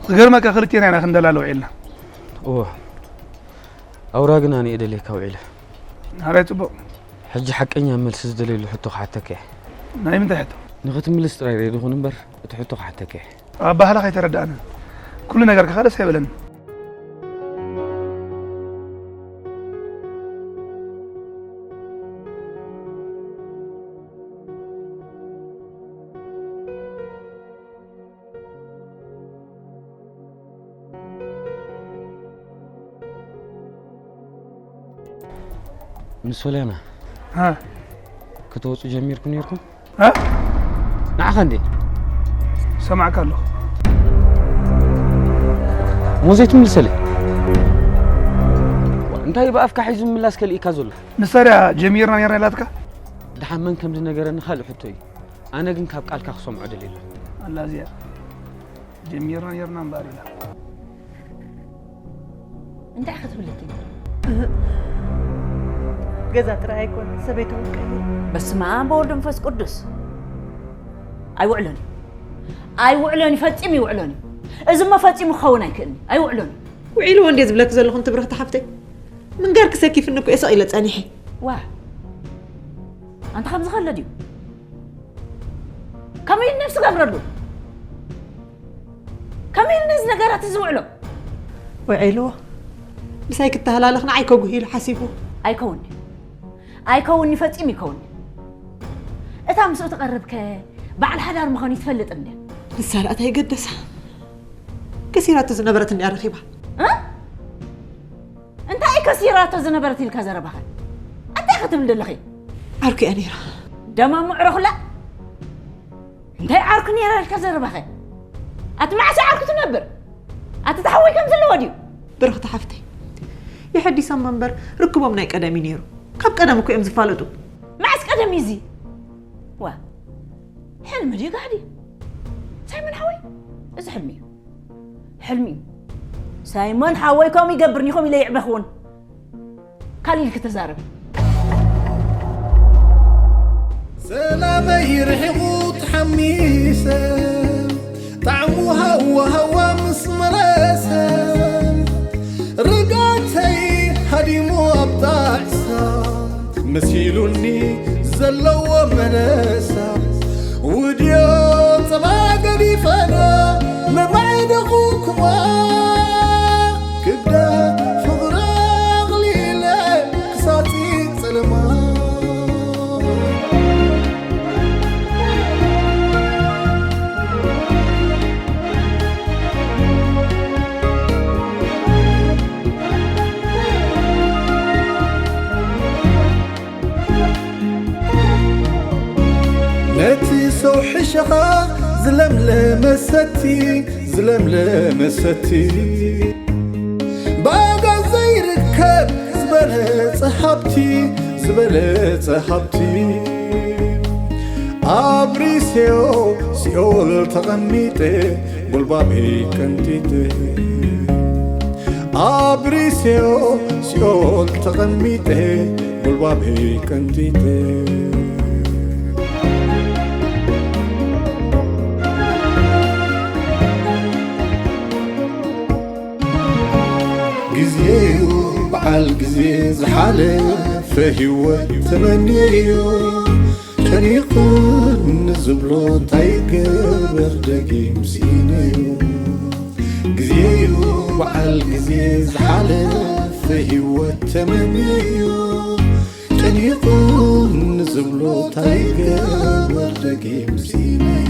ዝገርመካ ክልቴና ኢና ክንደላለ ውዒልና። እወ። ኣውራ ግን ኣነ እየ ደልየካ ውዒለ። ኣራይ ጽቡቕ። ሕጂ ሓቀኛ መልሲ ዝደልየሉ ሕቶ ክሓተካ እየ። ናይ ምንታይ ሕቶ? ንኽትምልስ ጥራይ ሬዲ ኩን እምበር፣ እቲ ሕቶ ክሓተካ እየ። ኣባህላ ከይተረዳእና። ኩሉ ነገር ከኻ ደስ ኣይበለኒ። ምስ ሶልያና ሃ? ክትወፁ ጀሚርኩ ነርኩም? ሃ? ንዓኻ እንዴ? ሰማዕካ ኣለኹ። ሞዘይ ትምልሰለይ? እንታይ ብኣፍካ ሒዙ ምላስ ከልኢካ ዘሎ? ንሳ ድያ ጀሚርና ነርና ኢላትካ? ደሓን መን ከም ዝነገረኒ ካልእ ሕቶ እዩ። ኣነ ግን ካብ ቃልካ ክሰምዖ ደልየ ኣለኹ። ኣላ እዚኣ ጀሚርና ነርና እምበኣር ኢላ። እንታይ ክትብለኪ? ገዛ ጥራይ ኣይኮነ፣ ሰበይቲ እውን ቀይር። በስመ ኣብ ወወልድ ወመንፈስ ቅዱስ። ኣይውዕሎን እዩ። ኣይውዕሎን እዩ፣ ፈጺሙ ይውዕሎን እዩ። እዚሞ ፈጺሙ ክኸውን ኣይክእልን እዩ። ኣይውዕሎን እዩ። ውዒልዎ እንድየ ዝብለኪ ዘለኹ፣ ትብርኽቲ ሓፍተይ። ምንጋርኪ ሰኪፍኒ እኮ እየ ሰቕ ኢለ ጸኒሐ። ዋ፣ ኣንታ ከምዚ ከሎ ድዩ? ከመይ ኢሉ ነብሲ ገብረሉ? ከመይ ኢሉ ነዚ ነገራት እዚ ዝውዕሎ? ውዒልዎ። ምሳይ ክተሃላለኽ ንዓይ ከጉሂ ኢሉ ሓሲቡ። ኣይከውን'ዩ። ኣይከውን'ዩ፣ ፈጺሙ ይከውን'ዩ። እታ ምስኡ ትቐርብከ በዓል ሓዳር ምዃኑ ትፈልጥ እንድያ? ንሳ ደኣ እንታይ ገደሳ? ከሲራቶ ዝነበረት እንድያ ረኺባ። እ? እንታይ ከሲራቶ ዝነበረት ኢልካ ዘረባኸ? እንታይ ክትብል ዘለኺ? ዓርኩ እያ ነይራ። ደማ ምዕረኹላ? እንታይ ዓርኩ ነይራ ኢልካ ዘረባኸ? ኣቲ መዓስ ዓርኩ ትነብር? ኣቲ ተሓወይ ከም ዘለዎ ድዩ? ብርኽቲ ሓፍተይ፣ የሐዲሶም እምበር ርክቦም ናይ ቀደም እዩ ነይሩ። ካብ ቀደም እኮ እዮም ዝፋለጡ። መዓስ ቀደም እዩ እዚ? ዋ፣ ሕልሚ ድዩ ጋህዲ? ሳይሞን ሓወይ፣ እዚ ሕልሚ እዩ። ሕልሚ እዩ። ሳይሞን ሓወይ ከምኡ ይገብር፣ ኒኹም ኢለ ይዕበኽውን። ካልእ ኢልኪ ተዛረቢ። ሰላመይ ርሒቑ ተሓሚሰ፣ ጣዕሙ ሃዋ ሃዋ ምስ መለሰ፣ ርግኣተይ ሃዲሙ ኣብ ጣዕሳ፣ መሲሉኒ ዘለዎ መለሳ፣ ውድዮ ጸባ ገዲፈና፣ መማይ ደኹኩማ፣ ክብዳ ፍቕሪ ኣቕሊለ፣ ክሳጺ ጸለማ። ነቲ ሰው ሕሸኻ ዝለምለመ ሰቲ፣ ዝለምለመ ሰቲ። ብኣጋ ዘይርከብ ዝበለጸ ሃብቲ፣ ዝበለጸ ሃብቲ። ኣብ ሪሴዮ ሲኦል ተቐሚጠ፣ ጎልባበይ ቀንጢጠ። ኣብ ሪሴዮ ሲኦል ተቐሚጠ፣ ጎልባበይ ቀንጢጠ። ግዜዩ በዓል ግዜ ዝሓለፈ ህይወት ተመንየዮ። ጨኒቑ ንዝብሎ እንታይ ገበር ደጊም ስኢነዮ። ግዜዩ በዓል ግዜ ዝሓለፈ ህይወት ተመንየዮ። ጨኒቑ ንዝብሎ እንታይ ገበር ደጊም ስኢነዮ።